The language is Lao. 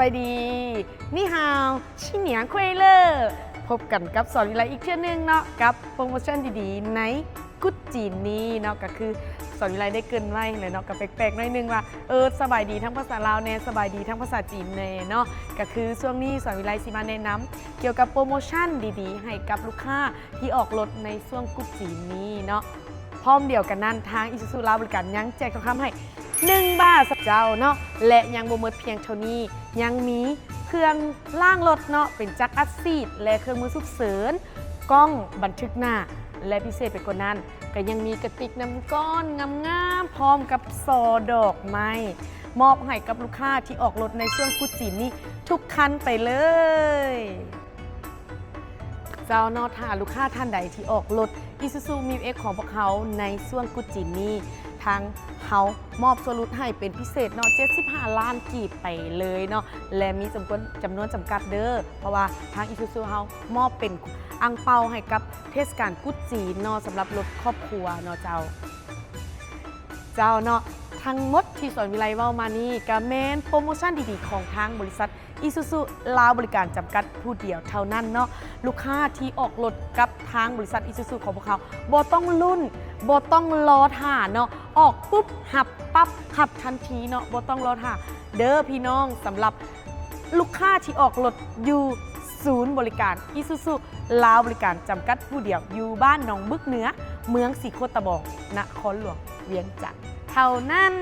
ສະບາຍດີ ນີ້ຮາວ ຊິນຽງເຄວເລີ ພົບກັນກັບສອນວິໄລອີກເທື່ອໜຶ່ງເນາະ ກັບໂປຣໂມຊັນດີໆໃນກຸດຈີນນີ້ເນາະ ກະຄືສອນວິໄລໄດ້ເກີ່ນໄວ້ແຫຼະເນາະ ກະແປກໆໜ້ອຍໜຶ່ງວ່າ ເອີ ສະບາຍດີທັງພາສາລາວແດ່ ສະບາຍດີທັງພາສາຈີນແດ່ເນາະ ກະຄືຊ່ວງນີ້ສອນວິໄລຊິມາແນະນຳກ່ຽວກັບໂປຣໂມຊັນດີໆໃຫ້ກັບລູກຄ້າທີ່ອອກລົດໃນຊ່ວງກຸດຈີນນີ້ເນາະ. ພ້ອມດຽວກັນນັ້ນ ທາງອີຊູຊູລາວບໍລິການຍັງແຈກທອງຄຳໃຫ້ໜຶ່ງບາດເຈົ້າເນາະ ແລະ ຍັງບໍ່ໝົດພຽງເທົ່ານີ້ ຍັງມີເຄື່ອງລ້າງລົດເນາະ ເປັນຈັກອັດສີດ ແລະ ເຄື່ອງມືສຸກເສີນ ກ້ອງບັນທຶກໜ້າ ແລະ ພິເສດໄປກວ່ານັ້ນ ກະຍັງມີກະຕິກນ້ຳກ້ອນງາມໆ ພ້ອມກັບຊໍ່ດອກໄມ້ ມອບໃຫ້ກັບລູກຄ້າທີ່ອອກລົດໃນຊ່ວງກຸດຈີນນີ້ທຸກຄັນໄປເລີຍ. ເຈົ້າເນາະ ຖ້າລູກຄ້າທ່ານໃດທີ່ອອກລົດ ອີຊູຊູ ມິວເອັກ ຂອງພວກເຮົາໃນຊ່ວງກຸດຈີນນີ້ ທາງເຮົາມອບສ່ວນຫຼຸດໃຫ້ເປັນພິເສດເນາະ ເຈັດສິບຫ້າລ້ານກີບໄປເລີຍເນາະ ແລະ ມີຈຳນວນ ຈຳນວນຈຳກັດເດີ ເພາະວ່າທາງອີຊູຊູເຮົາມອບເປັນອັ່ງເປົາໃຫ້ກັບເທດສະການກຸດຈີນເນາະ ສຳລັບລົດຄອບຄົວເນາະເຈົ້າ. ເຈົ້າເນາະ ທັງໝົດທີ່ສອນວິໄລເວົ້າມານີ້ ກະແມ່ນໂປຣໂມຊັນດີໆຂອງທາງບໍລິສັດ ອີຊູຊູລາວບໍລິການຈຳກັດຜູ້ດຽວເທົ່ານັ້ນເນາະ ລູກຄ້າທີ່ອອກລົດກັບທາງບໍລິສັດ ອີຊູຊູ ຂອງພວກເຮົາ ບໍ່ຕ້ອງລຸ້ນ ບໍ່ຕ້ອງລໍຖ້າເນາະ ອອກປຸບຮັບປັບ ຮັບທັນທີເນາະ ບໍ່ຕ້ອງລໍຖ້າເດີພີ່ນ້ອງ. ສຳລັບລູກຄ້າທີ່ອອກລົດຢູ່ສູນບໍລິການ ອີຊູຊູລາວບໍລິການຈຳກັດຜູ້ດຽວ ຢູ່ບ້ານໜອງບຶກເໜືອ ເມືອງສີໂຄດຕະບອງ ນະຄອນຫຼວງວຽງຈັນເທົ່ານັ້ນ.